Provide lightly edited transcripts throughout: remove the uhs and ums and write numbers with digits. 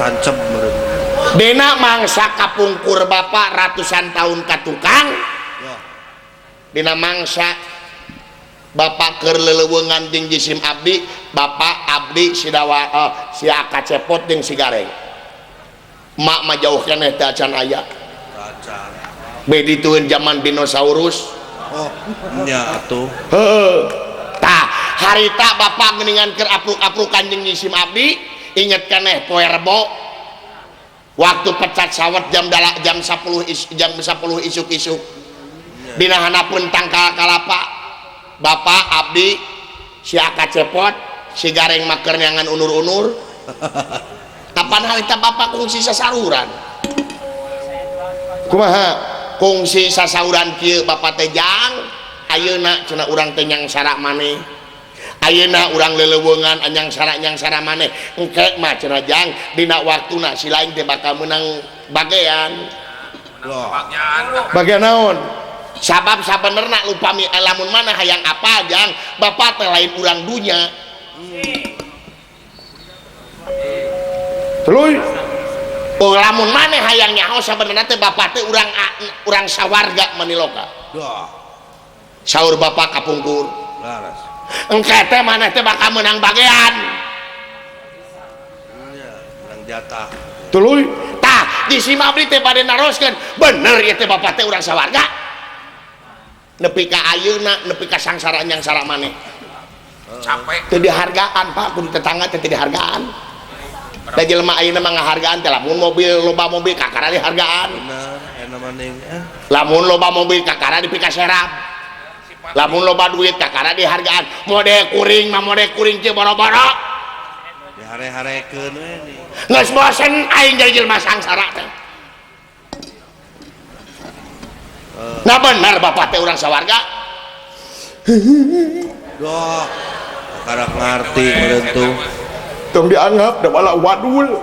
Tancep meureun. Dina mangsa kapungkur bapak ratusan tahun ka tukang. Dina mangsa bapak keur leleuweungan jeung jisim abdi, bapak abdi si dawa si Aka Cepot jeung si Gareng. Mak mah jauh keneh teh acan aya. Acan. Be ditueun zaman dinosaurus. Oh, nya atuh. Heeh. Tah, harita bapak geuningan keur apruk-aprukan jeung jisim abdi, inget keneh poe Rebo. Waktu pecat sawat jam jam 10 jam 10 isuk-isuk. Dina hanapun tangkal kalapa. Bapak abdi si Aka Cepot, si Gareng maker nyangan unur-unur. Kapan harita bapak kungsi sasaruran? Kumaha? Kungsi sasauran kieu bapak teh jang, ayeuna cenah urang teh nyangsara maneh. Ayeuna urang leleuweungan anyang sara maneh. Engke mah cenah jang dina waktuna si lain teh bakal meunang bagean. Bagian naon? Sabab sabenerna lupami lamun mana hayang apa jang, bapak teh lain urang dunya. Tuluy. Oh lamun maneh hayang nyaho sabenerna teh bapak teh urang sawarga maniloka. Saur bapak kapungkur. Laras. Engke teh maneh teh bakal meunang bagean. Nya, menang jatah. Tuluy. Tah, di si abdi teh bade naroskeun, bener ieu teh bapak teh urang sawarga. Nepi ka ayeuna, nepi ka sangsara nyangsara maneh. Capek. Teu dihargaan, Pak, kudu tetangga teh teu dihargaan. Da jelema ayeuna mah ngahargaan teh lamun mobil loba mobil kakara dihargaan. Bener, enak maning eh. Lamun loba mobil kakara dipikaserap. Lamun loba duit kakara dihargaan. Mode kuring mah mode kuring teh boro-boro. Dihare-harekeun we ni. Geus bosen aing jadi jelema sangsara teh. Nah bener bapak teh urang sawarga. Doh, karak ngarti meureun tuh. Tong dianggap da bala wadul.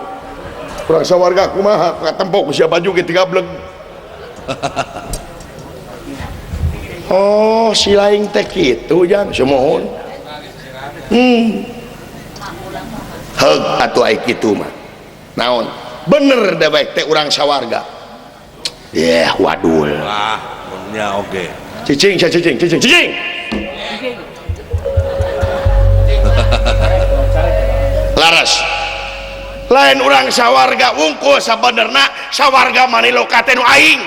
Urang sawarga kumaha katempok sia baju ge tigableng. Oh, si lain teh kitu jang sumuhun. Heug atuh ai kitu mah. Naon? Bener dewek teh urang sawarga. Yeh, wadul. Wah, nya oge. Cicing, cicing, cicing, cicing. Laras. Lain urang sawarga wungkul sabenerna sawarga maniloka teh nu aing.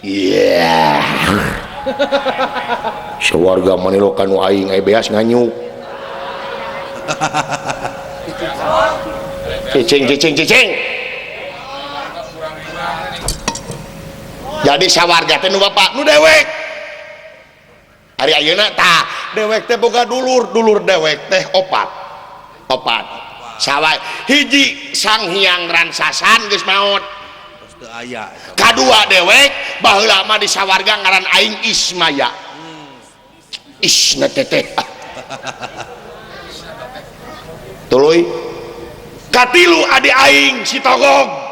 Iya. Sawarga maniloka nu aing ai beas nganyuk. Cicing, cicing, cicing. Jadi sawarga teh nu bapak nu dewek. Ari ayeuna tah dewek teh boga dulur, dulur dewek teh opat. Opat. Sawah hiji Sang Hyang Ransasan geus maot. Teu aya. Kadua dewek baheula mah di sawarga ngaran aing Ismaya. Isna teteh. Tuluy. Katilu adi aing si Togog.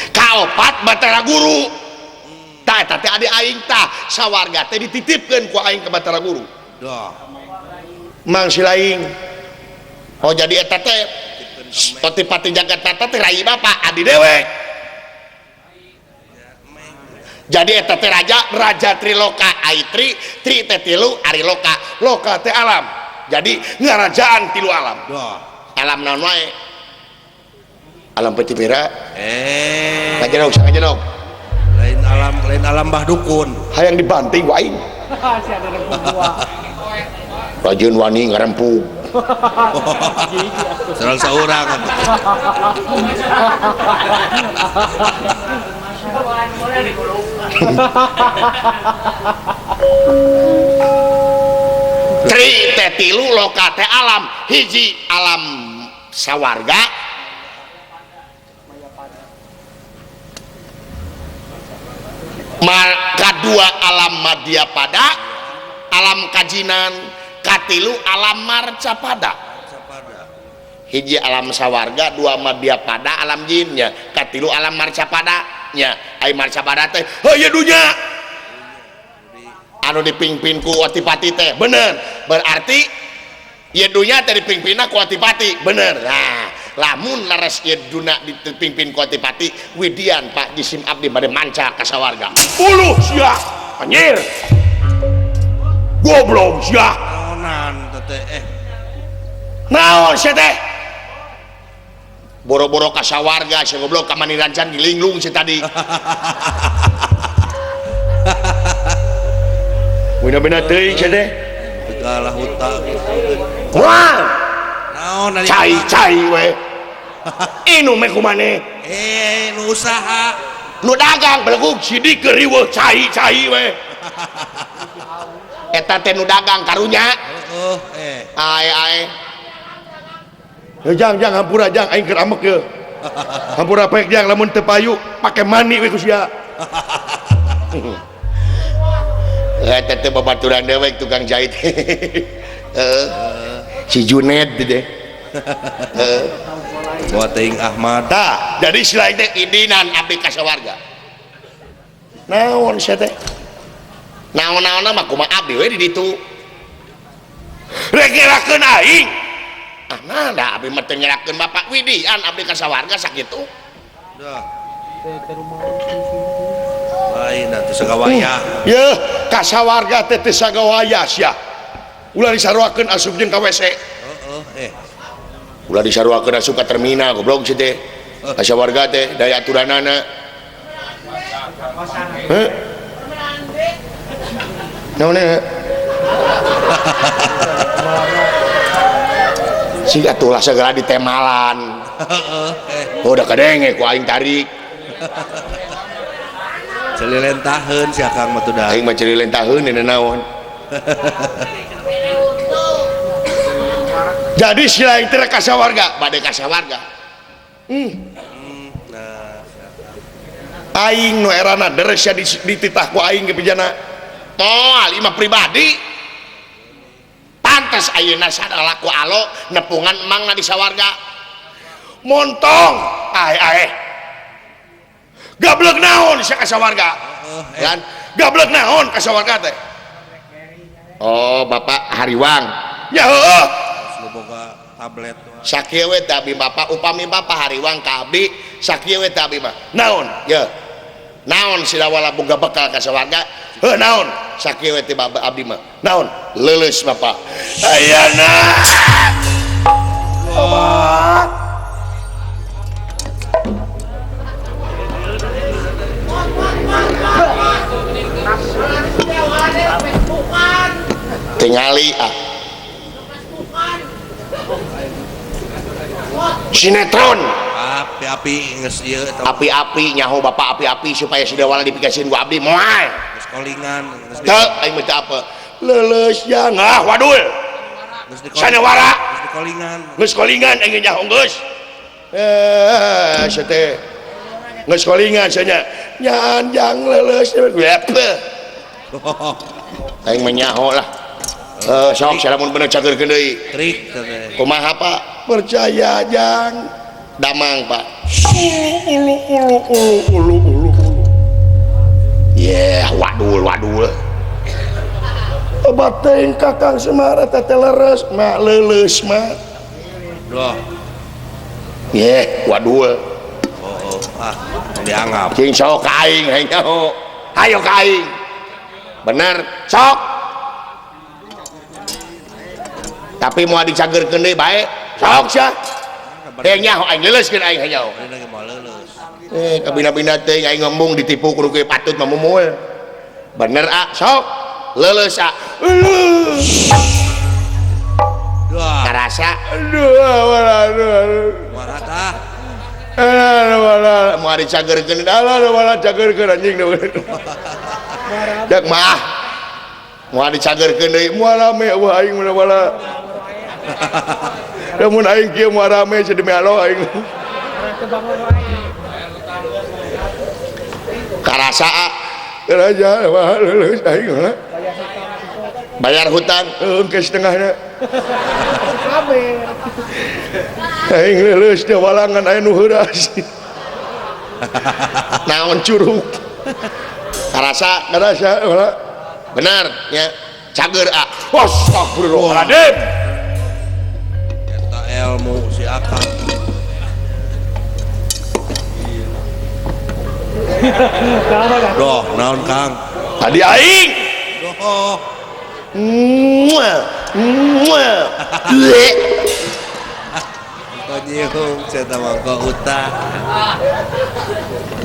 Kaopat Batara Guru. Tah eta teh adi aing tah sawarga teh dititipkeun ku aing ka Batara Guru. Duh. Mang si laing. Oh jadi eta teh Otipati jagat tata teh rai bapak adi dewek. Jadi eta teh raja, raja Triloka, ai tri, tri teh tilu, ari loka, loka teh alam. Jadi ngarajaan tilu alam. Duh. Alam naon wae? Alam Petipira. Ngajedog, ngajedog. Lain alam Bah Dukun. Hayang dibanting ku aing. Rajin wani ngarempug. Serang seorang. Tri teh tilu loka teh alam, hiji alam sawarga, kadua alam madyapada, alam kajinan, katilu alam marcapada. Hiji alam sawarga, dua madyapada alam jinnya, katilu alam marcapada nya. Ai marcapada teh heuh dunya anu dipingpin ku Otipati teh bener, berarti Ieu dunya teh dipimpinna ku Atipati bener. Nah lamun leres ieu dunya dipimpin ku Atipati widian Pak Jisim abdi bade manca ka sawarga. Uluh sia anjir goblok sia naonan teh naon sia teh boro-boro ka sawarga sia goblok ka manirancan dilinglung sia tadi. Bina-bina teuing sia teh kalah hutang wah naon cai-cai we inum we kumaneh nu usaha nu dagang belegug sidik keur riweuh cai-cai we eta teh nu dagang karunya heeh ae ae jang jang hampura jang aing keur amek ye hampura pek jang lamun teu payu pake mani we ku sia. Eta teh babaturan dewek tukang jahit. Si Junet teh. Bawa teuing Ahmad. Tah, jadi selain teh idinan abdi ka sawarga. Naon sia teh? Naon-naonna mah kumaha abdi we di ditu. Rek ngerakeun aing. Ah nah da abdi mah teu ngerakeun bapak widian abdi ka sawarga sakitu. Dah. Lain atuh sagawaya. Yeuh, ka sawarga teh teu sagawaya sia. Ulah disaruakeun asup jeung ka WC. Heeh, Ulah disaruakeun asup ka terminal goblok sia teh. Ka sawarga teh daya aturanana. Heuh. Naon e? Sing atuh lah segala ditemalan. Heeh, Oh, udah kadenge ku aing tarik. Ceuli lentaheun si Akang mah tuh dah. Aing mah ceuli lentaheun dina naon. Jadi si lain teh ka sawarga, bade ka sawarga. Nah. Aing nu erana deres sia dititah ku aing ke pijana. Moal imah pribadi. Pantes ayeuna sadala ku alo nepungan emangna di sawarga. Montong ae ae. Gablek naon sia ka sawarga? Kan gablek naon ka sawarga teh? Oh, Bapak Hariwang. Ya heueuh. Geus boga tablet. Sakieu we teh abdi Bapak upami Bapak Hariwang ka abdi, sakieu we teh abdi mah. Naon? Ye. Naon silawala boga bekal ka sawarga? Heuh naon? Sakieu we teh Bapak abdi mah. Naon? Leuleus Bapak. Ayana. Obat. Tingali ah sinetron api-api geus ieu api-api nyaho bapak api-api supaya sidawala dipikasieun ku abdi moal geus kolingan geus teu aing mah teu apa leuleus jang ah wadul sanewara geus dikolingan geus kolingan aing nyaho geus sia teh geus kolingan sia nya nyaan jang leuleus aing mah nyaho lah. Sok lamun bener cageurkeun deui. Trik teh. Kumaha Pak? Percaya jang. Damang Pak. Ulu ulu ulu ulu ulu ulu. Yeah, wadul wadul. Obat teuing Kakang Semar eta teh leres, mah leuleus mah. Duh. Yeah, wadul. Oh, ah, dianggap. Cing sok ka aing hayang nyaho. Hayo ka aing. Bener, sok. Tapi mau dicageurkeun deui bae sok sia hayang nyaho aing leuleuskeun aing hayang nyaho kabina-bina teuing aing ngembung ditipu kudu kieu patut mah mumul bener ah sok leuleus ah karasa aduh aduh kumaha tah aduh moal dicageurkeun aduh moal cageurkeun anjing dak mah moal dicageurkeun deui moal rame wah aing wala lamun aing kieu moal rame demi Allah aing karasa raja wah leuleus aing bayar hutang engke setengahna aing leuleus teh walangan aya nu heuras naon curug karasa karasa wala benar nya cager ah astagfirullahaladzim. akang. Doh, naon Kang? Tadi aing. Doh. Muah. Muah. Kok nyium saya mangko utah.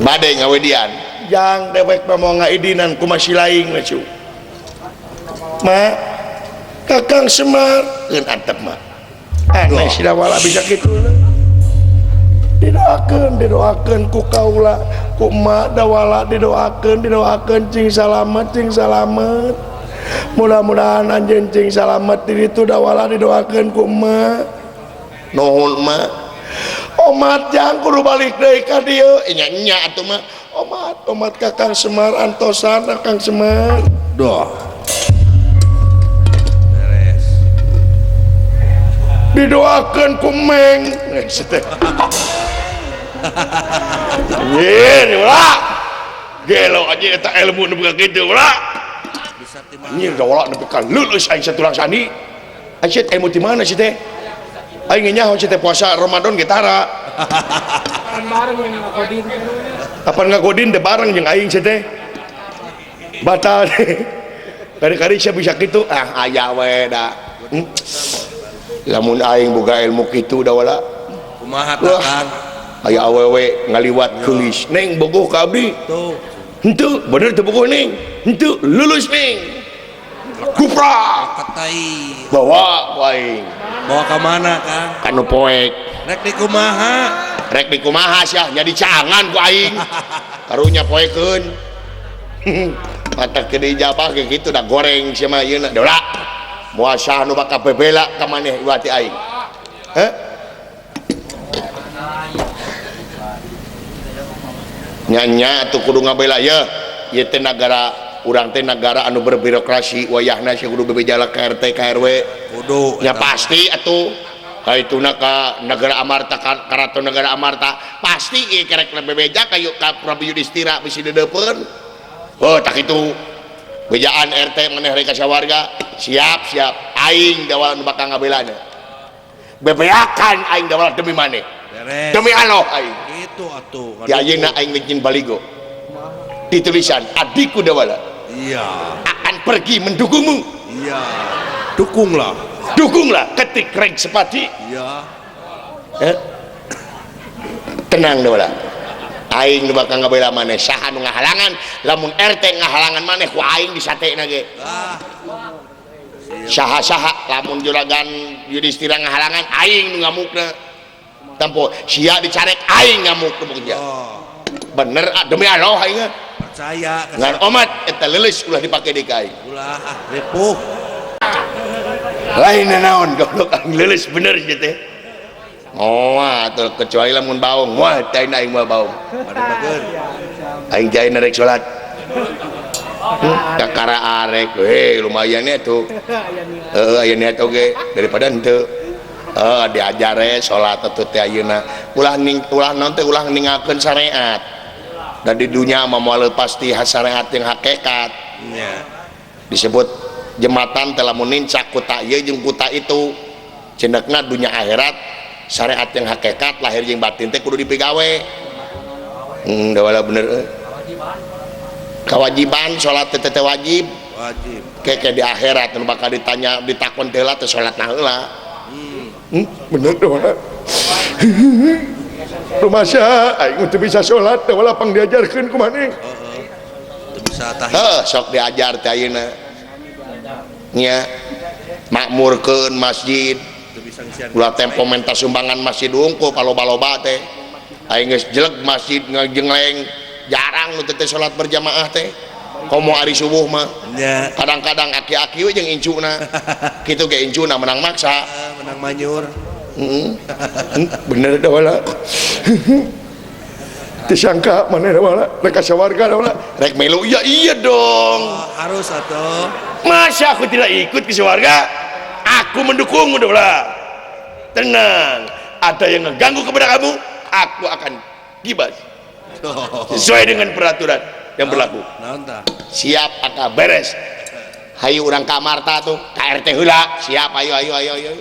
Bade ngawedian. Jang dewek mah mau ngaidinan ku masih laing mah cu. Ma, Kakang Semar keun antep mah. Aneh si Dawala bisa kitu. Didoakeun ku kaula, ku emak Dawala didoakeun cing salamet, cing salamet. Mudah-mudahan anjeun cing salamet di ditu Dawala didoakeun ku emak. Nuhun emak. Omat jang kudu balik deui ka dieu. Nya nya atuh mah. Omat Kakang Semar antosan Kakang Semar. Doh. Beres. Didoakeun ku Meng. Anjir ulah. Gelo anjir eta ilmu nu boga kitu ulah. Anjir Dawala nepi ka lulus aing satulang sani. Anjir ilmu di mana sih teh? Aing nyaho sih teh puasa Ramadan ge tara. Kapan ngagodin teh bareng jeung aing sih teh. Batal. Kari-kari sia bisa kitu ah aya we da. Lamun aing boga ilmu kitu Dawala. Kumaha tah Kang? Aya awewe ngaliwat geulis. Neng bogoh ka abdi. Tuh. Henteu, bener teu bogoh neng. Henteu, lulus neng. Kuprak. Katai. Bawa ku aing. Bawa ka mana Kang? Ka nu poek. Rek di kumaha? Rek di kumaha sia, nya dicangan ku aing. Karunya poekeun. Matak gede ijabah ge kitu da goreng sia mah yeuna. Dola. Moal saha nu bakal bebela ka maneh iwati aing. Heh? Nya atuh kudu ngabela ye. Ieu teh nagara urang teh nagara anu berbirokrasi wayahna sia kudu bebejala ka RT ka RW. Kudu. Nya pasti atuh kaituna ka negara Amarta karaton negara Amarta pasti ieu kerek bebeja ka ka Prabu Yudhistira bisi deudeupeun. Oh tak kitu. Bejaan RT maneh rek ka sawarga siap siap aing Dawala nu bakal ngabelana. Bebeakan aing Dawala demi maneh. Demi Allah aing. Kitu atuh. Ya ayeuna aing ngijin baligo. Ditulisan adikku Dawala. Iya. Akan pergi mendukungmu. Iya. Dukunglah. Dukunglah ketik reng sepati. Iya. Tenang Dawala. Aing nu bakal ngabela maneh saha nu ngahalangan lamun RT ngahalangan maneh ku aing disatena ge. Ah. Saha-saha lamun juragan Yudhistira ngahalangan aing nu ngamukna. Tempo sia dicarek aing ngamuk nu kerja. Oh. Bener demi Allah aing percaya ngan omat eta leuleus ulah dipake deui ka aing. Ulah ah ripuh. Lain naon goblok aing leuleus bener ieu teh. Oh, atuh kecuali lamun baung. Wah, teh aing moal baung. Aing jae rek salat. Kakara arek we lumayan nya tuh. Heeh, aya niat oge daripada henteu. Heeh, diajar we salat atuh teh ayeuna. Ulah ning ulah naon teh ulah ninggalkeun syariat. Dan di dunia mah moal pasti syariat yang hakikat. Nya. Disebut jembatan teh lamun nincak kuta ieu jeung kuta itu. Cendekna dunia akhirat syariat yang hakikat lahir jeung batin teh kudu dipigawe. Dawala bener euy. Kewajiban salat teh teh wajib. Wajib. Keke di akhirat nu bakal ditanya ditakon teh lah teh salat na heula. Bener dawala. Rumasa aing teu bisa salat dawala pang diajarkeun ku maneh. Heeh. Teu bisa tahiyat. Heuh, sok diajar teh ayeuna. Nya makmurkeun masjid. Ulah tempo menta sumbangan masjid wungkul paloba-loba teh. Aing geus jelek masjid ngajengleng jarang nu teh salat berjamaah teh. Komo ari subuh mah. Kadang-kadang aki-aki we jeung incuna. Kitu ge incuna menang maksa. Menang manyur. Heeh. Bener Dawala. Teu sangka maneh Dawala rek ka sawarga Dawala. Rek melu iya iya dong. Oh, harus atuh. Masa aku tidak ikut ke sawarga? Aku mendukungmu Dawala. Tenang, ada yang ngeganggu kepada kamu, aku akan gibas. Sesuai dengan peraturan yang berlaku. Siap akan beres. Hayu urang ka Amarta tuh, ka RT heula. Siap, ayo ayo ayo ayo.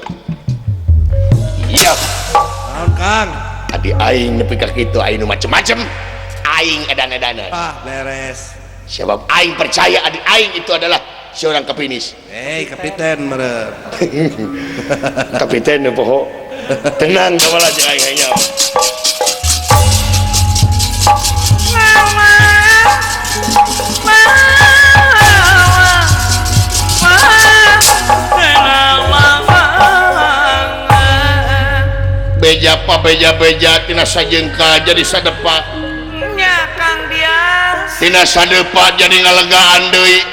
Iya. Naon Kang? Adi aing nepi ka kitu aing nu macem-macem. Aing edan-edanan. Ah, beres. Sebab aing percaya adik aing itu adalah seorang kapinis. Hei, kapiten meureun. Kapiten poho. Tenang kepala si aing hanya. Beja pa beja-beja tina sajengka jadi sadepa. Nya Kang Dias. Tina sadepa jadi ngalegaan deui.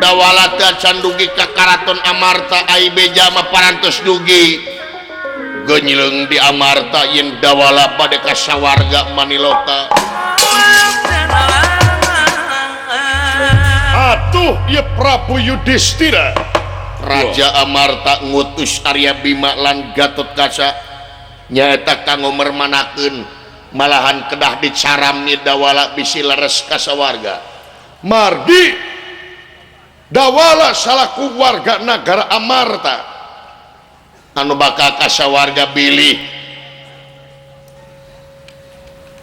Dawala teh can dugi ka Karaton Amarta ai beja mah parantos dugi. Geunyileung di Amarta yen dawala bade ka sawarga Maniloka. Atuh ieu Prabu Yudhistira. Raja Amarta ngutus Arya Bima lan Gatotkaca nyaeta kanggo mermanakeun malahan kedah dicaram ni dawala bisi leres ka sawarga. Margi dawala salaku warga nagara Amarta anu bakal ka sawarga bilih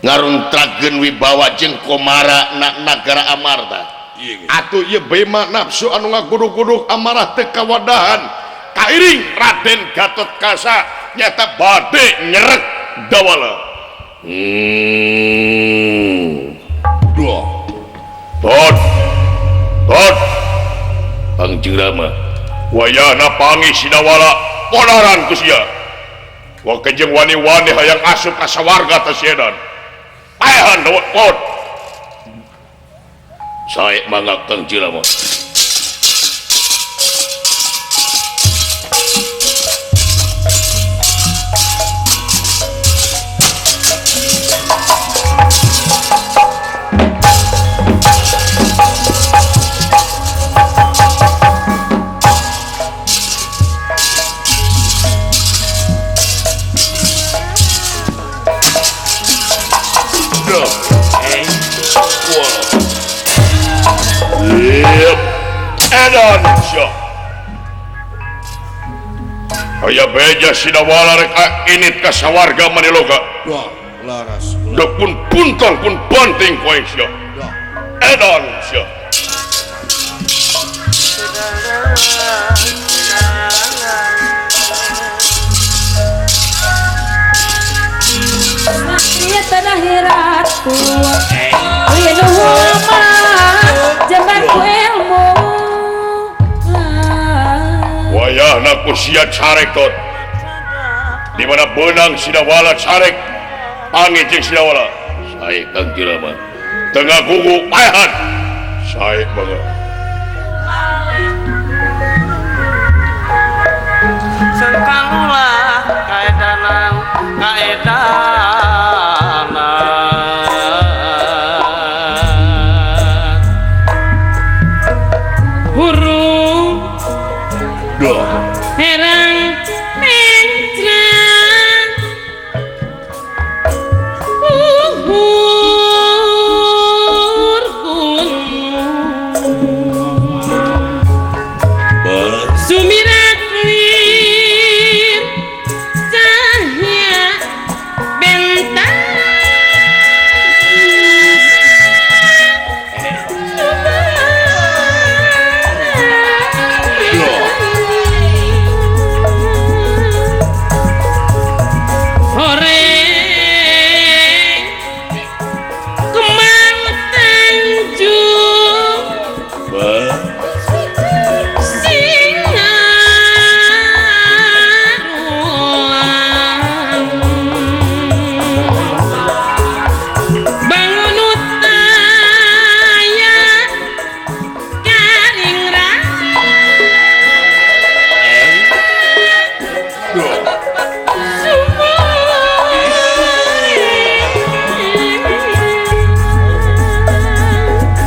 ngaruntrakeun wibawa jeung komara na nagara Amarta. Atuh ieu Bima nafsu anu ngagudug-gudug amarah teu kawadahan kairing Raden Gatotkaca nyata bade nyerek dawala. Dua. Tot. Tot. Pangjeng Rama. Wayahna panggih si dawala ponaran ku sia. Wa kejeng wani-wani hayang asup ka sawarga teh siedan. Paehan dawat tot. Sae mangga Kangjeng Rama. Edan sia. Aya beja si dawala rek init ka sawarga Maniloka. Wah, laras. Da pun puntang pun banting ku aing sia. Edan sia. Maksiat tanah ratu. Jembar ku ilmu. Wayahna ku sia carek tot. Di mana benang si dawala carek panggih jeung si dawala. Sae Kang Jelema. Tengah gugu paehan. Sae banget. Sengkalulah kaedanan kaedanan. Huruf herang mencrang uhur gunung sumirat lir cahya bentang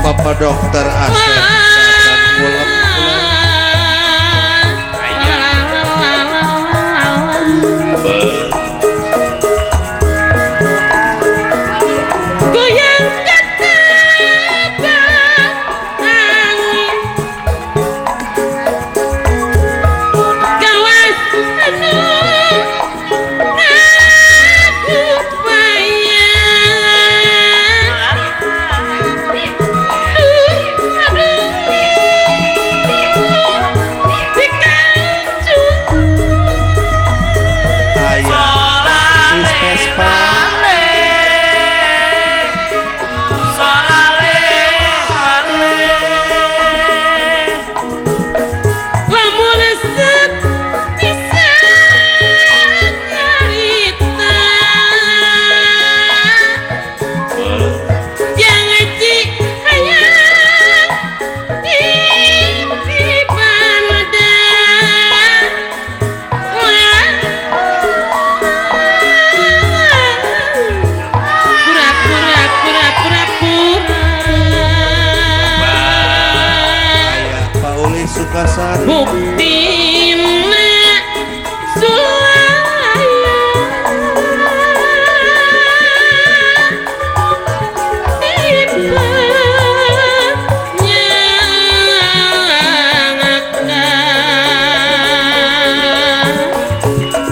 Bapak Dokter Asep Sacan Mulem. Goyang ketebak angin gawas anu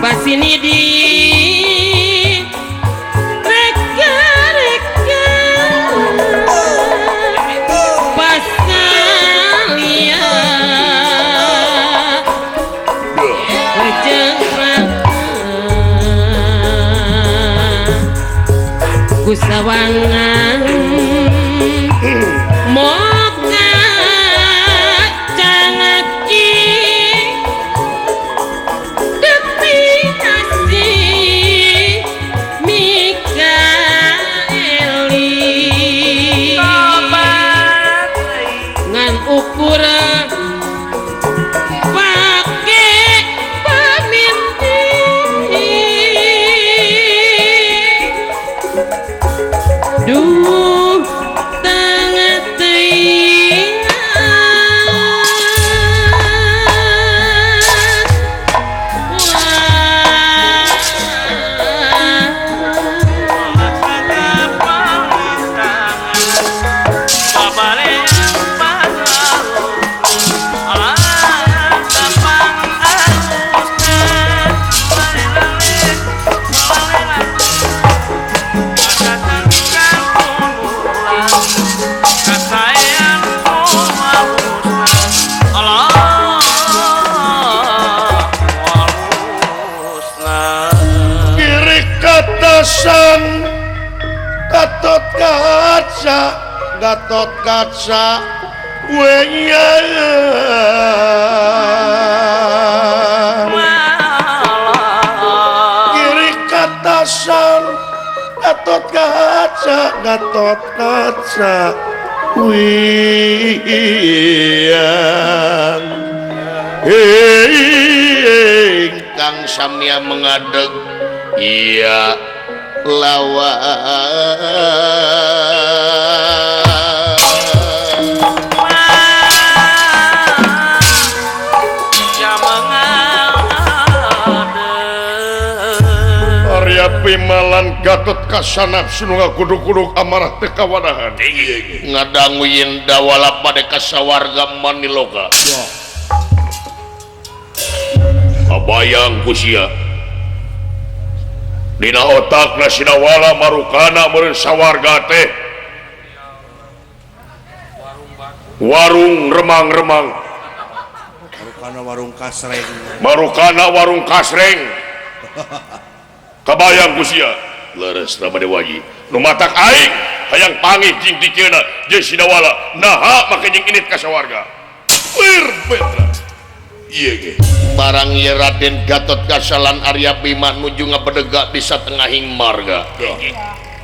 Pasini di reka-reka pasalia jeung kusawangan moga cangaki demi asih Mikaeli ngan ukuran pake pamimpi duh tengah teuingan Kiri katasan Gatot Kaca Gatot Kaca wenya kiri katasan Gatot Kaca Gatot Kaca wiyang ingkang samya mengadeg iya lawan Arya Bima lan Gatot Kaca nafsu nu ngagudug-gudug amarah teu kawadahan. Ngadangu yen dawala bade ka sawarga Maniloka. Kabayang ku sia. Dina otakna si Dawala marukana meureun sawarga teh. Warung remang-remang. Marukana warung kasreng. Marukana warung kasreng. Kabayang ku sia. Leres Rama Dewaji. Nu matak aing hayang pangih jeung dikeuna jeung si Dawala. Naha make jeung init ka sawarga. Wir Petra. Ieu ge. Barang ieu Raden Gatot Kaca lan Arya Bima nuju ngabedegak di satengahing marga.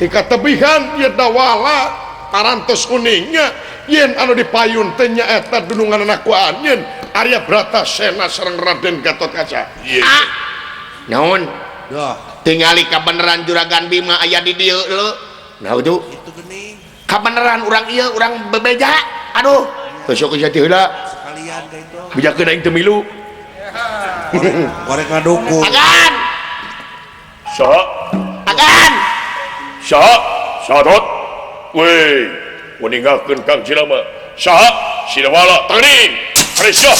Tika tebihan ieu Dawala parantos kuningnya yen anu dipayun teh nyaeta dununganna ku anjeun Arya Bratasena sareng Raden Gatot Kaca. Ah. Naon? Dah. Tingali kabeneran Juragan Bima aya di dieu leu. Nah itu. Itu geuning. Kabeneran urang ieu urang bebeja. Aduh. Besok geus heula. Sekalian ka itu. Bejakeun aing teu milu. Korek ngadukung. Agan. Saha? Agan. Saha? Sadot. Weh, meninggalkeun Kang Cilama. Saha? Si Dawala teuning. Harisya.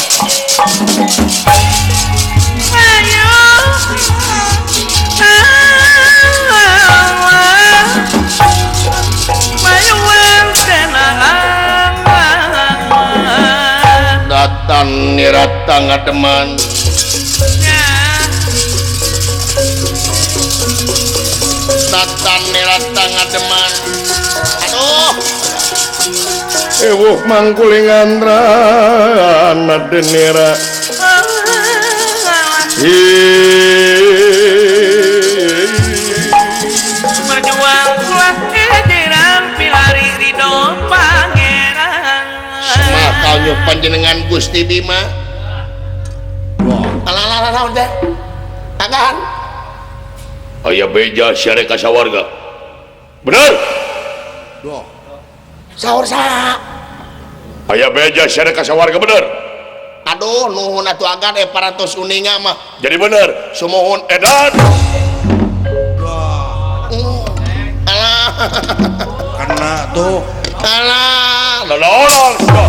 Ayo. Datang nirata ngademan. Datang nirata ngademan. Aduh. Ewuh mangkulingan rana denera. Berjuang kuat kederang pilari ridho pangeran. Semakalnya panjenengan Gusti Bima. Alah alah alah udah. Agan. Aya beja siare ka sawarga. Bener? Duh. Sahur saha? Aya beja siare ka sawarga bener. Aduh nuhun atuh agan parantos uninga mah. Jadi bener, sumuhun edan. Duh. Alah. Kena tuh. Alah, lolong sia.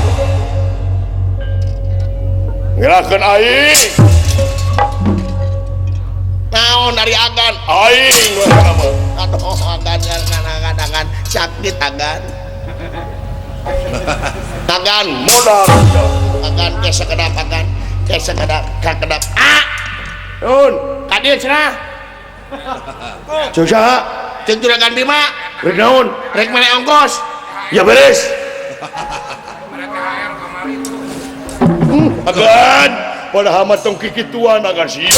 Ngerakeun aing. Naon dari agan? Aing we kana mah. Aduh, agan agan agan agan sakit agan. Agan Modal sia. Agan ke sakedap agan ke sakedap ka kedap. Ah. Naon? Ka dieu cenah. Ceuk saha? Ceuk Juragan Bima. Rek naon? Rek mere ongkos. Ya beres. Agan, padahal mah tong kikituan agan sia.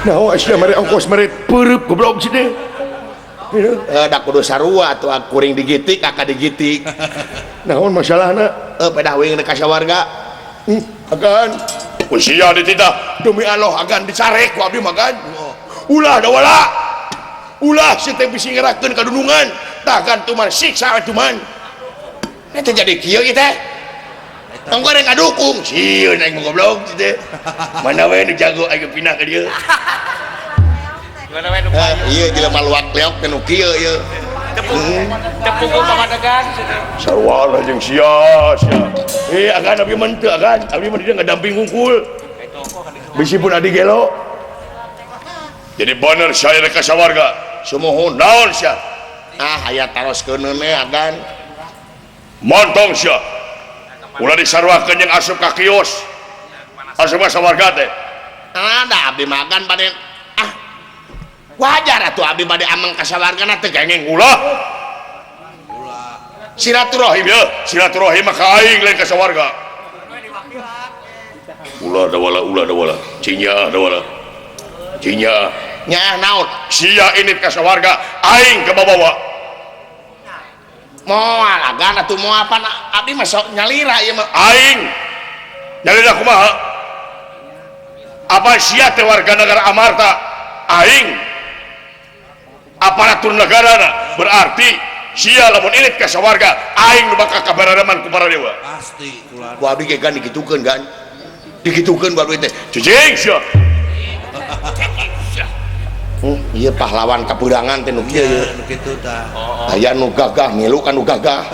Nah, sia mere ongkos mere peureub goblok si teh. Da kudu sarua atuh kuring digitik kakak digitik. Naon masalahna? Pedah wing ka sawarga. Agan, ku sia dititah demi Allah agan dicarek ku abdi mah agan. Ulah da wala. Ulah si teh bisi ngerakeun ka dunungan. Tah agan tuman siksa tuman. Eta jadi kieu ieu teh. Tong goreng ngadukung sieun aing goblok si teh. Mana we nu jago aing pindah ka dieu. Mana we nu payu. Ieu jelema luak leok teh nu kieu ieu. Tepung pamadegan Sarua jeung sia sia. Agan abdi mah teu agan, abdi mah dieu ngadamping hungkul. Bisi pun adi gelo. Jadi bener saya rek ka sawarga. Sumuhun. Naon sia? Ah aya taroskeun we agan. Montong sia. Ulah disaruakeun jeung asup ka kios. Asup ka sawarga teh. Ah da abdi mah agan bade ah wajar atuh abdi bade ameng ka sawargana teu gengeng Ulah. Silaturahim Ya, silaturahim mah ka aing lain ka sawarga. Ulah dawala, ulah dawala. Cinya dawala. Cinya. Nyaah naon? Sia ini ka sawarga, aing ka babawa. Moal agan atuh moal pan abdi mah sok nyalira ieu mah. Aing nyalira kumaha? Apa sia teh warga negara Amarta? Aing aparatur negarana berarti sia lamun init ka sawarga, aing nu bakal kabararaman ku para dewa. Pasti kula. Ku abdi ge gan dikitukeun gan. Dikitukeun ku abdi teh. Cicing sia. Ieu pahlawan kapurangan teh nu kieu ieu. Nu kitu tah. Aya nu gagah milu ka nu gagah.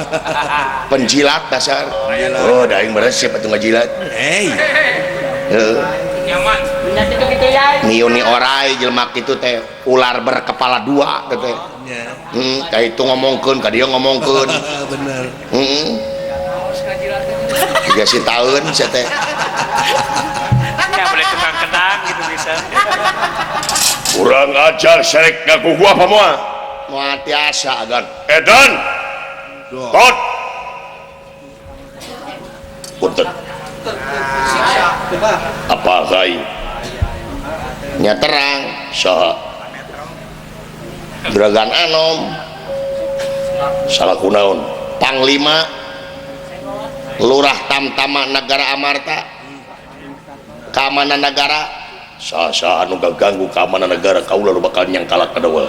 Penjilat dasar. Oh, da aing meresep atuh ngajilat. Hey. Heuh. Nyaman. Niuni orai jelema kitu teh ular berkepala dua teh teh. Nya. Ka itu ngomongkeun ka dieu ngomongkeun. Bener. Heeh. Tiga si taun sia teh. Ya boleh tukang kenang gitu bisa. Kurang ajar serek ngaku gua apa moal? Moal tiasa agan. Edan. Tot. Punten. Apa kai? Nya terang Saha? Juragan Anom Salah kunaon? Panglima Lurah Tamtama Negara Amarta keamanan negara. Saha anu ganggu keamanan negara kaula nu bakal nyangkalak ka dewa.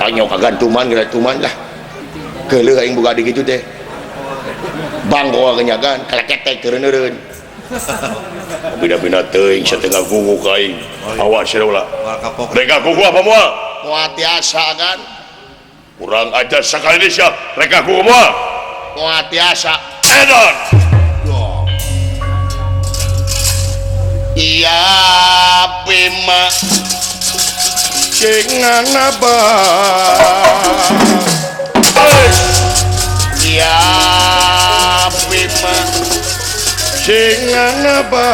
Aing kagantuman geura tuman lah. Geuleuh aing boga di kitu teh. Banggo genyagan kaleketek teureun-eureun. Bina-bina teuing satengah gugu ka aing. Awas sia ulah. Moal kapok. Rek ngagugu apa moal? Moal tiasa agan. Kurang ajar sakali deui sia. Rek ngagugu moal? Moal tiasa. Edan. Iya Bima Cing nabah. Iya Bima Cing nabah.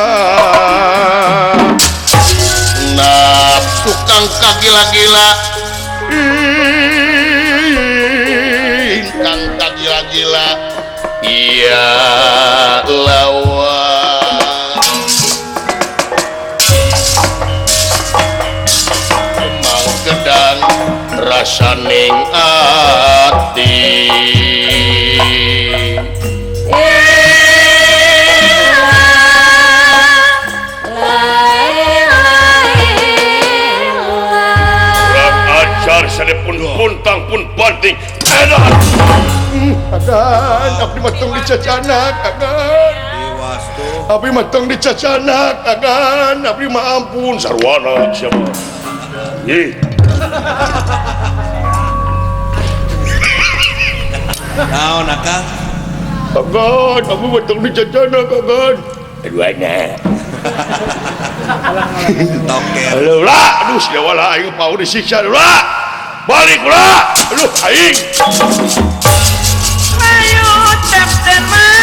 Nap tukang kagila-gila ingkang kagila-gila iya lawa Kemang gedang rasaning ati. Kurang ajar sadepun puntang pun banting. Edan. Agan, abdi mah tong dicacanak, agan. Iwas tuh. Abdi mah tong dicacanak agan abdi mah ampun sarwana sia mah. Ih. Naon akang? Agan, abdi mah tong dicacanak agan. Aduana. Toker. Aduh lah, aduh sia wala aing pau disiksa lah. Balik lah. Aduh aing. Ayo tep mah.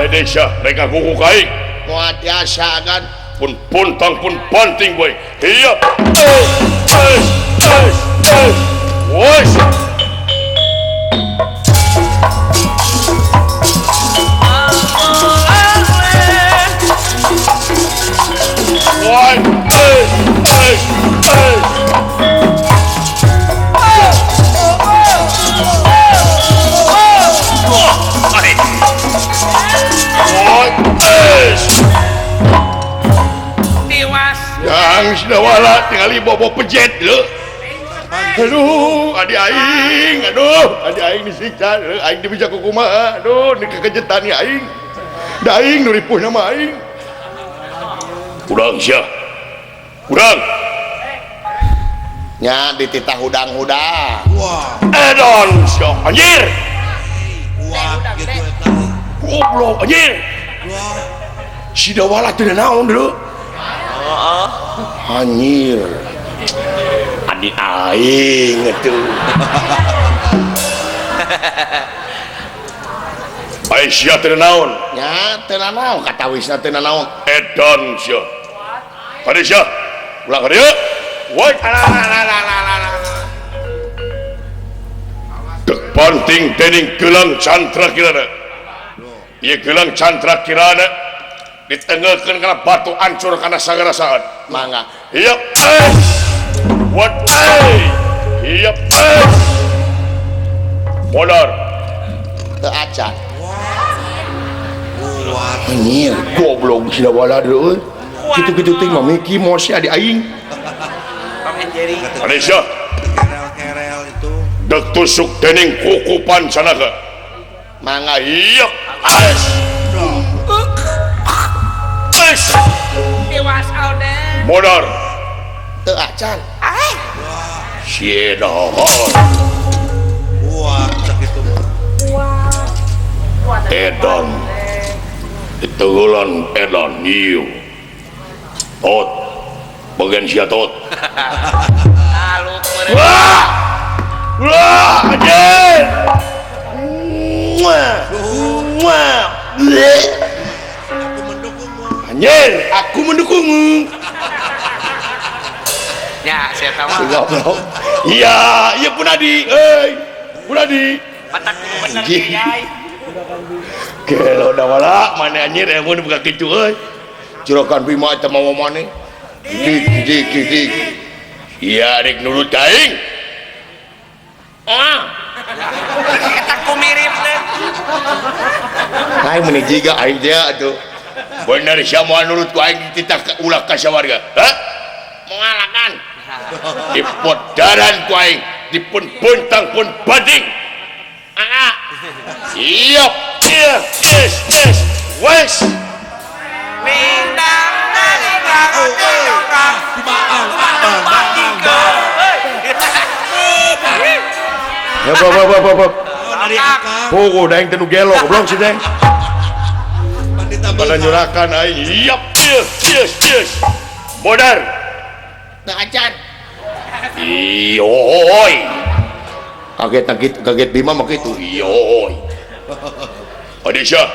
Indonesia mereka kuku kaing moal tiasa kan pun puntang pun banting boy iya wes woi yang sudah wala tinggal bobo pejet lho. Aduh, adi aing, aduh, adi aing disiksa, aing dibijak ku kumaha, aduh, ni kekejetan ni aing. Da aing nu ripuh nama aing. Urang sia. Urang. Nya dititah hudang-hudang. Wah. Edon sia anjir. Wah, gitu eta. Goblok anjir. Wah. Si Dawala teu naon deui. Anjir. Adi aing atuh. Ai sia teu naon? Nya teu naon katawisna teu naon. Edan sia. Tadi sia. Ulah ka dieu. Woi. Dek panting dening gelang Chandra Kirana. Ieu gelang Chandra Kirana ditenggekeun kana batu ancur kana sagarasaan. Mangga. Iya. What? Iya. Molor. Teu acan. Anjir, goblok sida wala deui. Kitu-kitu teh mah miki mos adi aing. Malaysia. Kerel-kerel itu. Dek tusuk dening kuku pancanaka. Mangga. Iya. Dewas Alden. Modar. Teu acan. Ah. Siedoh. Wah, sakitu. Wah. Edon. Ditegulan edon ieu. Tot. Bagian sia tot. Wah. Wah, anjir. Muah. Muah. Anjir, aku mendukungmu. Ya, saya tahu. Iya, iya Punadi, euy. Punadi. Batak kudu bener kiai. Gelo dawala, mana anjir emun buka kitu euy. Juragan Bima eta mawa maneh. Dik dik dik. Iya, rek nurut ka aing. Ah. Eta ku mirip teh. Aing meuni jiga aing teh atuh. Bener sia moal nurut ku aing dititah ulah ka sawarga. Hah? Moal akan. Dipodaran ku aing, dipun buntang pun banding. Ah. Iya, iya, yes, yes. Wes. Ningdang ningdang Ya, bop, bop, bop. Oh, daeng teh nu gelo, goblok si teh. Pada nyurakan aing. Iya, yes, yes, yes. Modar. Teu acan. Iyoy. Kaget kaget kaget Bima mah kitu. Iyoy. Adisya.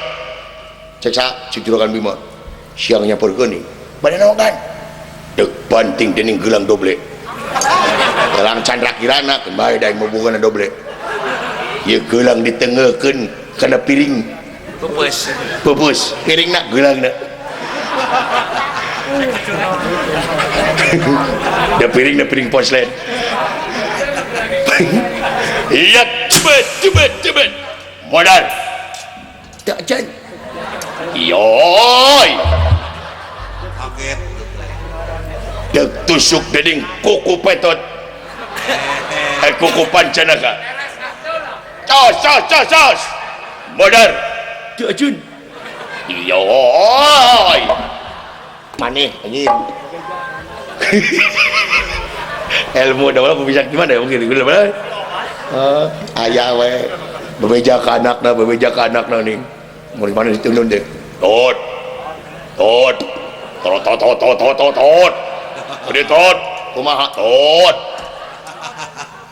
Cek sa cek juragan Bima. Siang nyamperkeun nih. Bade naon kan? Dek banting dening gelang doble. Gelang Chandra Kirana keun bae daeng mubungan doble. Ieu gelang ditengeukeun kana piring. Pupus. Pupus, piringna geulangna. Da piring poslet. Iya, cepet cepet cepet. Modal. Tak can. Yoi. Kaget. Dek tusuk deding kuku petot. Kuku pancanaka. Tos tos tos tos. Modal. Tak can. Yoi. Maneh anjing. Ilmu dah bisa gimana ya mungkin gimana? Aya we bebeja ka anakna, bebeja ka anakna nih. Mun mana ditunun deh. Tot. Tot. Tot tot tot tot tot tot tot. Gede tot. Kumaha tot.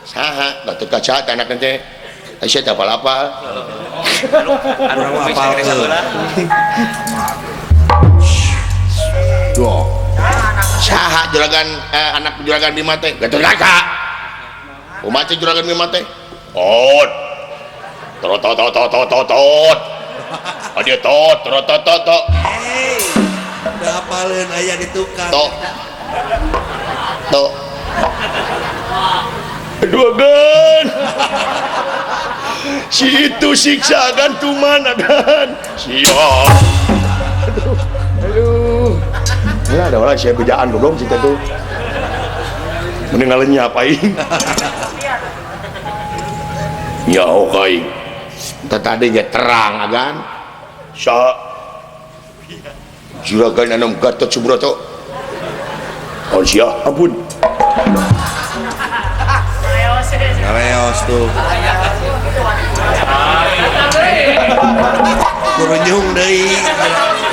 Saha Gatot Kaca teh anakna teh. Aisyah teh apal-apal. Anu apal Duh. Saha juragan anak juragan Bima teh? Gatot Kaca. Kumaha teh juragan Bima teh? Tot. Tot tot tot tot tot tot. Adia tot tot tot tot tot. Hey, da apaleun aya di tukang. Tok. Tok. Aduh agan. Si itu siksa agan tuman agan. Siap. Aduh. Aduh. Ini ada orang saya bejaan goblok sih tuh. Mending ngalenyap aing. Nyaho ka aing. Tadi ge terang agan. Sa juragan Anom Gatot Subroto. Oh sia, ampun. Ngaleos tuh. Kurunyung deui.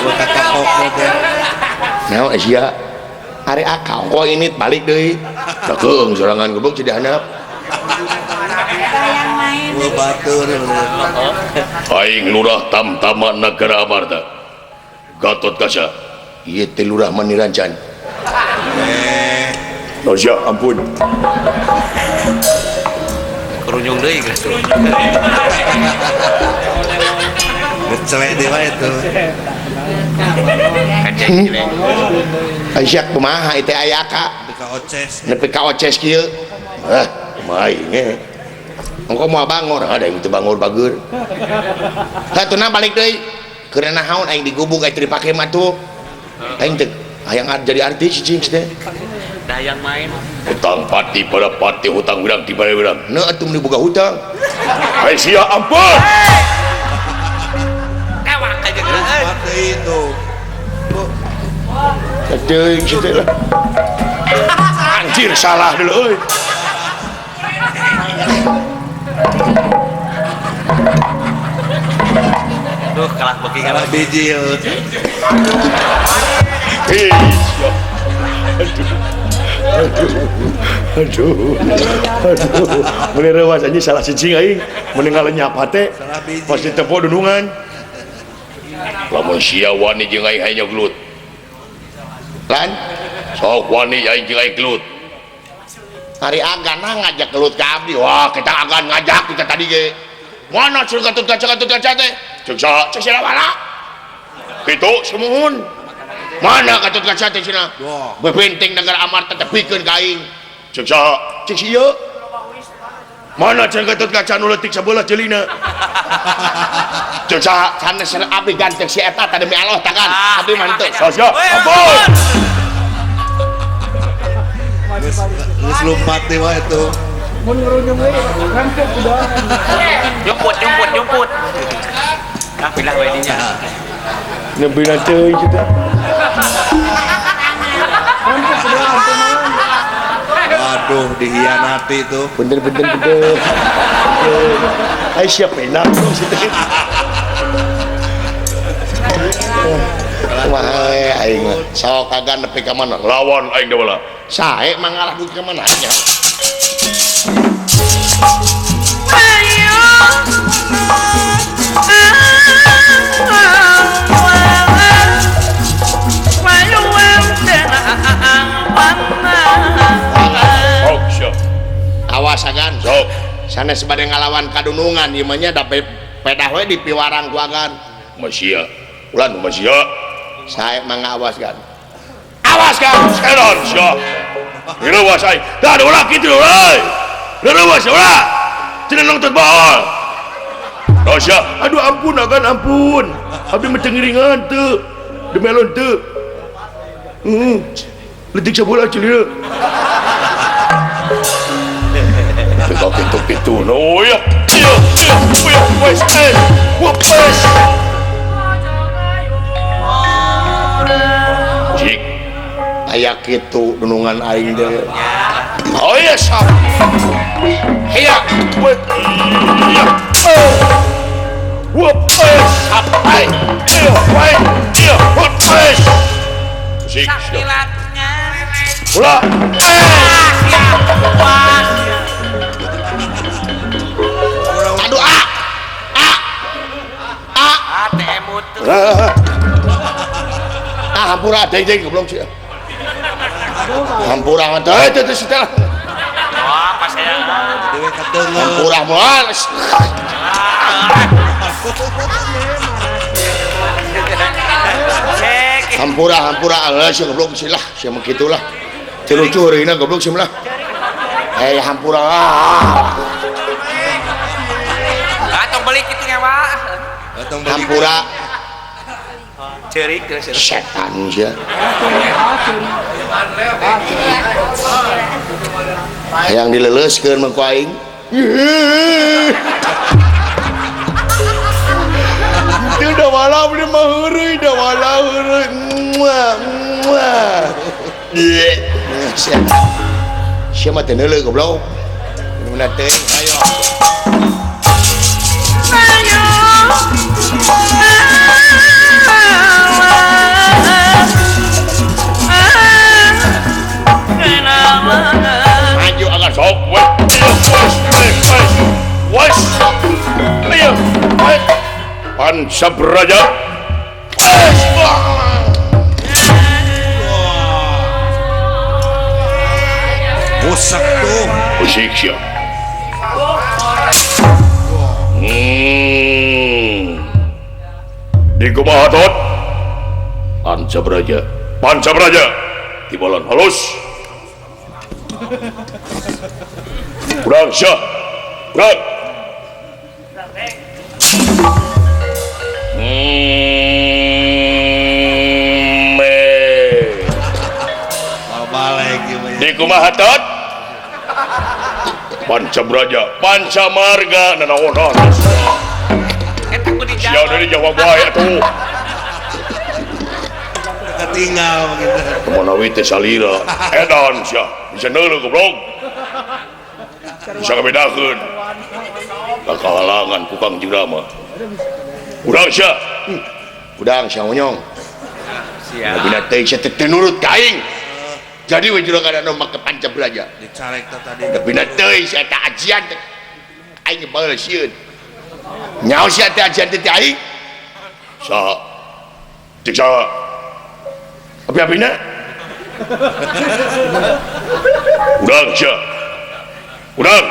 Ulah kapok teh. Naon sia? Ari akal kok ini balik deui. Dakeung sorangan goblok jadi handap. Batur. Aing lurah tamtama negara Amarta. Gatot Kaca. Ieu teh lurah Manirancan. Oh sia, ampun. Kerunyung deui geus. Gecelek deui wae tuh. Aisyah kumaha ieu teh aya ka? Nepi ka oces. Nepi ka oces kieu. Hah, kumaha ieu? Engko moal bangor, ada yang teu bangor bager. Hatuna balik deui. Keur naon aing digubug aing teu dipake mah tuh. Aing teh hayang jadi artis cicing teh. Dayang main. Hutang pati pada pati, hutang wirang di pada wirang. Nah atuh meuni boga hutang. Hai sia ampun. Kewak aja geus. Mati itu. Teuing situ lah. Anjir salah dulu euy. Duh kalah beuki kalah bijil. Ih, aduh. Aduh. Aduh. Aduh. Mun reuas anjing salah cicing aing, mun ngalenyap hate pas ditepo dunungan. Lamun sia wani jeung aing hayang gelut. Lan sok wani aing jeung aing gelut. Ari agan ngajak gelut ka abdi. Wah, kita agan ngajak kita tadi ge. Mana cenah Gatot Kaca Gatot Kaca teh? Ceuk saha? Ceuk sia wala. Kitu sumuhun. Mana Gatot Kaca teh cenah? Bebenteng negara Amarta tepikeun ka aing. Ceuk saha? Ceuk ieu. Mana cenah Gatot Kaca nu leutik sabelah ceulina? Ceuk saha? Sanes abdi ganteng si eta teh demi Allah tangan. Abdi mah henteu. Sia, ampun. Geus lompat deui wae tuh. Mun ngerunyung deui rangkep udah. Nyumput nyumput nyumput. Nah, pindah wae dinya. Nepi teuing kitu. Waduh, dihianati tuh. Bener bener bener. Ai siap enak tuh situ. Kumaha aing mah. Sok agan nepi ka mana? Lawan aing da wala. Sae mah ngalah duit ka mana nya. Ayo. Awas agan. Sok. Sanes bade ngalawan kadunungan ieu mah nya da pedah we di piwarang ku agan. Masya. Ulah nu masya. Sae mah ngawas kan. Awas kan seron sia. Reuwas aing. Tah ulah kitu euy. Reuwas ulah. Cenah nongtot bohol. Oh sia, aduh ampun agan ampun. Abdi mah tengiringan teu. Demelon teu. Letik sabola ceulieuk. Teu kitu-kitu no ya. Iya, iya, wes, wes. Cik. Aya kitu dunungan aing deui. Oh iya sap. Hiya. Iya. Wes sap. Iya, wes. Iya, wes. Cik. Ulah. Aduh a. A. A. Ah hampura deng-deng goblok sih. Hampura teh teh teh. Wah, pas saya. Dewe kadeungeun. Hampura moal. Hampura hampura alus sia goblok sih lah, sia mah kitu lah. Teu lucu heureuna goblok sia lah. Eh hampura. Ah, tong beli kitu ngewa. Hampura. Ceurik setan sia. Hayang dileuleuskeun mah ku aing. Itu dah wala beli mah heureuy, dah wala heureuy. Muah, muah. Sia mah teu neuleuh goblok. Mun teuing ayo. Maju agan sok we. Wes. Ayo. Pancabraja. Busak tuh. Usik sia. Di kumaha tot? Pancabraja. Pancabraja. Tibalan halus. Kurang sia. Kurang. Di kumaha tot? Pancabraja, Pancamarga nanaonan. Eta kudu dijawab. Sia deui jawab wae atuh. Ketinggal begitu. Manawi teh salira. Edan sia, bisa neuleuh goblok. Bisa ngabedakeun. Kakahalangan ku Kang Jurama. Urang sia. Udang sia onyong. Sia. Dina teh sia teu nurut ka aing. Jadi we jurang ada make Pancabraja. Dicarek teh tadi. Dina teh sia eta ajian teh. Aing baeul sieun. Nyaho sia teh ajian teh aing. Saha? Cik saha? Api-apina? Udang sia. Udang.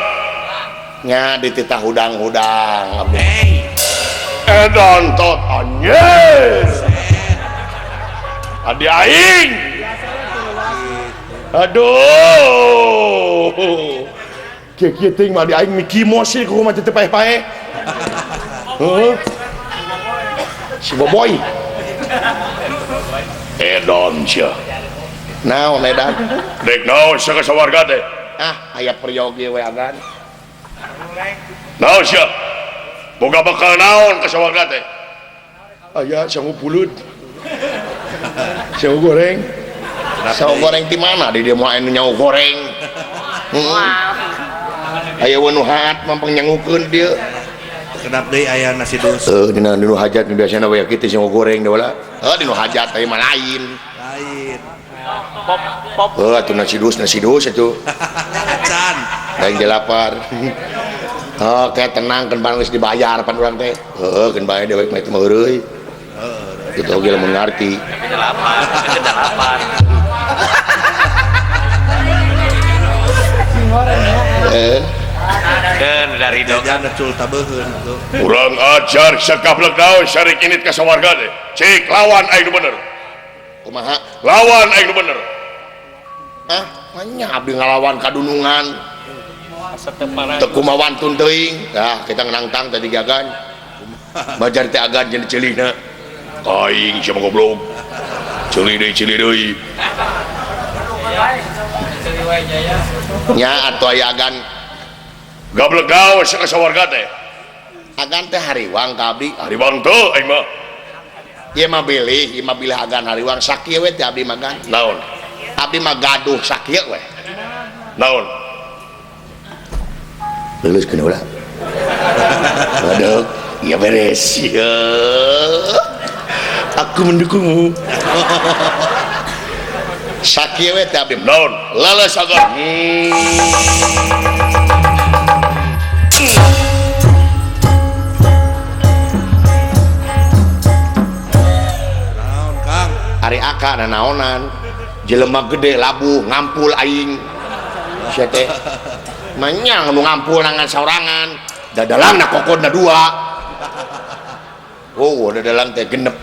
Nya dititah hudang-hudang abdi. Edan tot anjir. Adi aing. Aduh. Kieu-kieu teuing mah di aing Mickey Mouse ku mah teu paeh-paeh. Heuh. Si Boboy. Edan sia. Naon edan? Dek naon sia ka sawarga teh? Ah, aya peryogi we agan. Naon sia? Boga bekal naon ka sawarga teh? Aya sangu pulut. Sangu goreng. Sangu goreng di mana? Di dieu mah anu nyawa goreng. Heeh. Aya we nu haat mampang nyangukeun dieu. Kedap deui aya nasi dus. Heuh, dina nu hajat nu biasana we kitu sangu goreng da wala. Heuh, dina hajat teh mah lain. Lain. Pop pop. Heuh, atuh nasi dus atuh. Acan. Lain ge lapar. Oke, tenang keun barang geus dibayar pan urang teh. Heuh, keun bae dewek mah itu mah heureuy. Kitu oge lamun ngarti. Lapar, lapar. Dan dari jajan cul tabeheun atuh. Urang ajar sakaplek naon sarik init ka sawarga teh. Cik lawan aing nu bener. Kumaha? Lawan aing nu bener. Ah, nya abdi ngalawan kadunungan. Teu kumaha wantun teuing. Tah, kita nangtang tadi gagan. Bajar teh agan jeung ceulihna. Aing sia mah goblok. Ceulih deui ceulih deui. Nya atuh aya agan gablek gawe sia ka sawarga teh. Agan teh hariwang ka abdi. Hariwang teu aing mah. Ieu mah bilih, ieu mah bilih agan hariwang sakieu we teh abdi mah gan. Naon? Abdi mah gaduh sakieu we. Naon? Leuleuskeun heula. Waduh, ieu beres. Ya. Aku mendukungmu. Sakieu we teh abdi. Naon? Leuleus agan. Ari aka nanaonan jelema gede labuh ngampul aing sia teh manyang nu ngampul nangan saurangan dadalangna kokodna dua. Oh, dadalang teh genep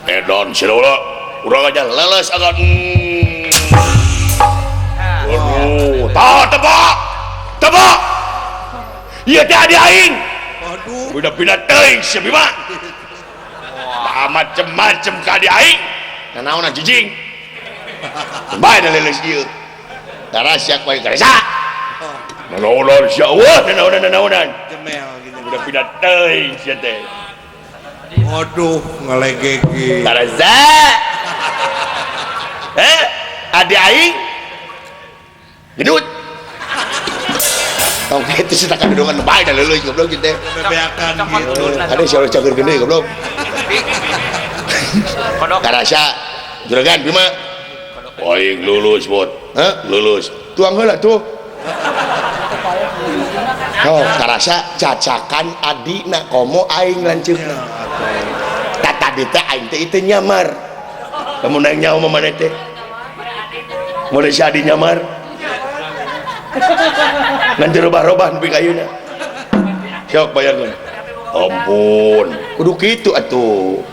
edan sia ulah urang aja leuleus agan. Waduh, tah tebak tebak ieu teh adi aing. Waduh, beda-beda teuing sia Bima. Macem-macem ka adi aing. Nanaonan jijing. Bae da leuleus ieu. Tara sia koe karesa. Nanaonan sia eueuh nanaonan nanaonan. Jemel gitu. Beda-beda teuing sia teh. Waduh, ngalegeg. Karesa. Eh, adi aing gendut. Tong kitu sih tak kadudungan bae da leuleus goblok kieu teh. Bebeakan gitu. Ada sia cager gede goblok. Karasa juragan Bima. Aing lulus bot. Hah? Lulus. Tuang heula tuh. Oh, karasa cacakan adina komo aing lanceukna. Tah tadi teh aing teh itu nyamar. Lamun aing nyaho mah maneh teh. Mun si adi nyamar. Ngan teu robah-robah nepi ka ayeuna. Sok bayangkeun. Ampun, kudu kitu atuh.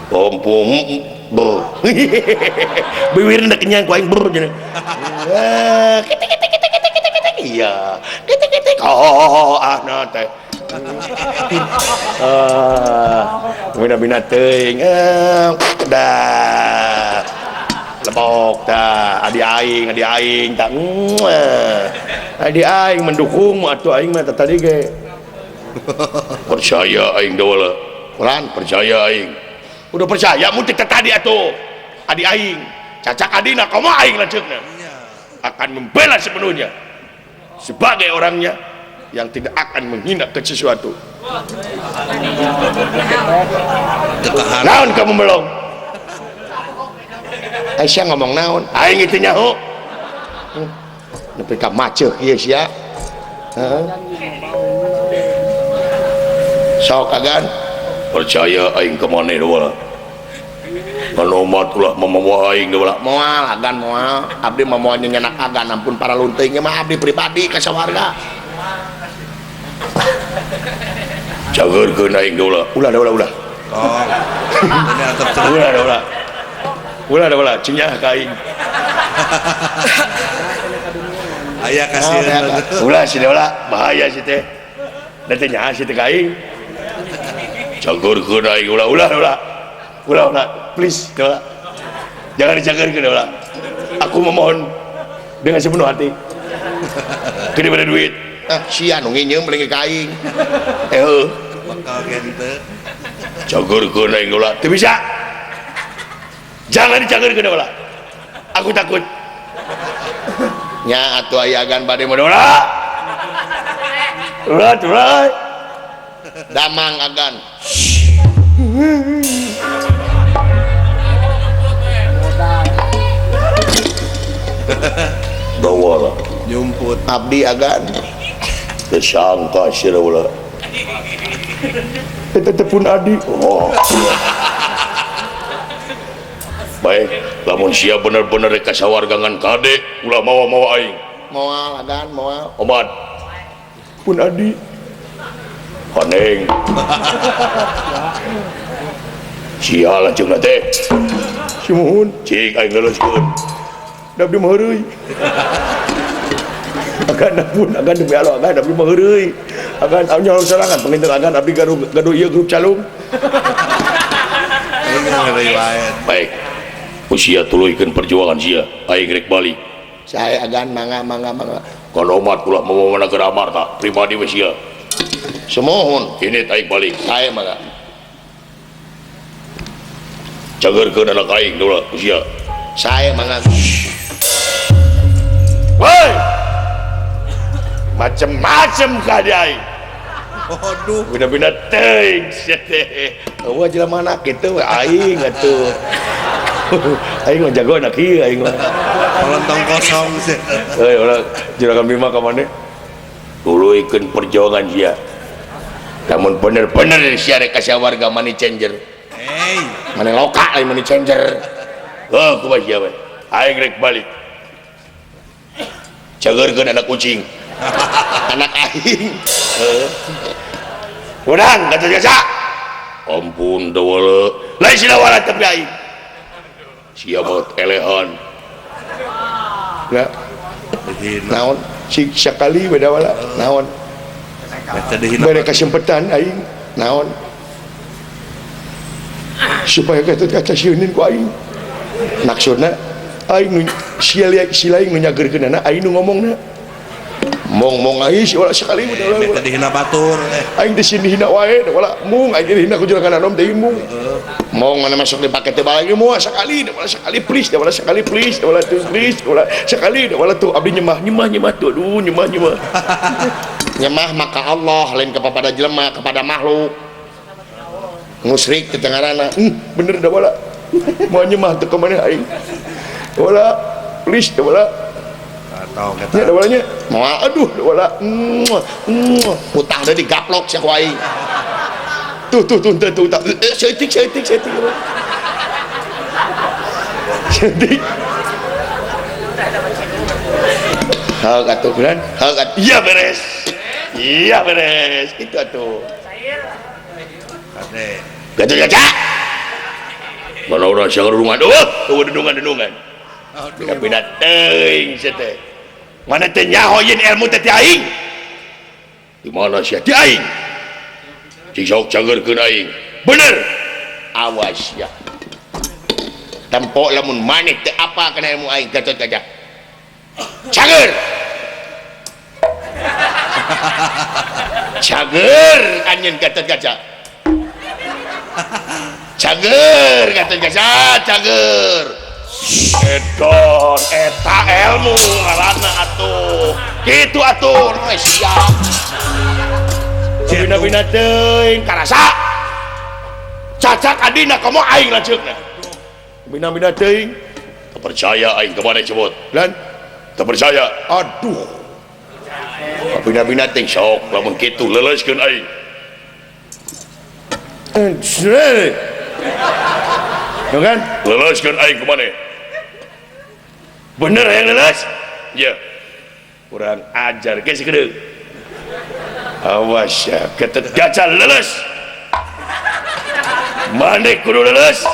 Ampun, bo. Biwirna kenyang ku aing brr cenah. Kitik kitik kitik kitik kitik kitik. Iya. Kitik kitik. Oh, ah na teh. Ah, bina-bina teuing. Dah. Lebok dah, adi aing tah. Adi aing mendukung atuh aing mah tadi ge. Percaya aing dawala. Quran percaya aing. Udah percaya mun teh tadi atuh. Adi aing, cacak adina komo aing lanceukna. Akan membela sepenuhnya sebagai orangnya yang tidak akan menghina ke sesuatu. Naon kamu melong? Aisyah ngomong naon? Aing itu nyaho. Nepi ka maceuh ieu sia. Heeh. Sok agan percaya aing ka maneh wala. Nganomat ulah mamawa aing wala. Moal agan moal, abdi mah moal nyenyak agan ampun para lunting mah abdi pribadi ka sawarga. Jageurkeun aing wala. Ulah ulah ulah. Oh. Ulah ulah. Ulah ulah cinyah ka aing. Aya kasihan. Ulah si ulah bahaya si teh. Da teh nyaah si teh ka aing. Jageurkeun aing ulah ulah ulah. Ulah ulah please ulah. Jangan dijageurkeun ulah. Aku memohon dengan sepenuh hati. Gede pada duit. Ah sia nu nginyeum beli ka aing. Eh heuh. Bakal gente. Jageurkeun aing ulah. Teu bisa. Jangan dijageurkeun ulah. Aku takut. Nya atuh aya agan bade mah ulah. Ulah ulah. Damang agan. Bawa nyumput abdi agan. Tersangka sia ulah. Eta teh pun adi. Oh. Baik, lamun sia bener-bener rek ka sawarga ngan kade ulah mawa-mawa aing. Moal agan moal. Omat. Pun adi. Koneng. Sia lanceukna teh. Sumuhun cik aing leuleuskeun. Da abdi mah heureuy. Agan ampun agan demi Allah agan abdi mah heureuy. Agan nya sorangan panginten agan abdi gaduh ieu grup calung. Baik. Usia tuluykeun perjuangan sia aing rek balik. Saya agan mangga mangga mangga. Konomat ulah mau ke amarta pribadi we sia. Sumuhun ini aing balik. Saya mangga. Cageurkeun anak aing ulah usia. Saya mangga. Woi. Macem-macem ka di aing. Aduh, bina-bina teuing sia teh. Eueuh jelema mana kitu we aing atuh. Aing mah jago anak ieu aing mah. Lontong kosong sih. Euy urang juragan Bima ka maneh? Tuluykeun perjuangan sia. Lamun bener-bener sia rek ka warga money changer. Hey, maneh loka lain money changer. Heuh kumaha sia we? Aing rek balik. Cageurkeun anak kucing. Anak aing. Heeh. Urang gaca-gaca. Ampun dawala. Lain si dawala tapi aing. Sia mah elehan. Ya. Naon? Cik sakali we dawala. Naon? Bere kasempetan aing. Naon? Supaya Gatot Kaca sieunin ku aing. Maksudna aing nu sia aing nu nyageurkeunana aing nu ngomongna. Mong-mong aing si wala sekali we dawala. Teh dihina batur. Aing di sini hina wae wala mung aing dihina ku juragan anom teh mung. Mong mana masuk di paket teh balik moal sekali wala sekali please wala sekali please wala tuh please wala sekali wala tuh abdi nyemah nyemah nyemah tuh aduh nyemah nyemah. Nyemah maka Allah lain kepada jelema kepada makhluk. Musyrik teh ngaranna. Bener dah wala. Moal nyemah teh ka maneh aing. Wala please wala. Atau nya da walanya moal aduh da wala. Utah deui digaplok sia ku aing. Tuh tuh tuh tuh tuh saeutik saeutik saeutik. Saeutik. Heug atuh kan? Heug atuh. Iya beres. Iya beres. Itu atuh. Kade. Gaca-gaca. Mana urang sia ngadungan. Eueuh, dunungan-dunungan. Bina-bina teuing sia teh. Mana teh nyaho yeun ilmu teh ti aing? Di mana sia ti aing? Cik sok cageurkeun aing. Bener. Awas ya. Tempo lamun maneh teu apa kana ilmu aing Gatot Kaca. Cager. Cager anjeun Gatot Kaca. Cager Gatot Kaca, cager. Edon eta ilmu ngaranna atuh. Kitu atuh we siap. Bina-bina teuing karasa. Cacak adina komo aing lanceukna. Bina-bina teuing teu percaya aing ka maneh cebot. Lan teu percaya. Aduh. Bina-bina teuing sok lamun kitu leuleuskeun aing. Tuh kan? Leuleuskeun aing ka maneh. Bener yang leuleus? Ya. Kurang ajar geus gede. Awas ya, Gatot Kaca leuleus. Maneh kudu leuleus.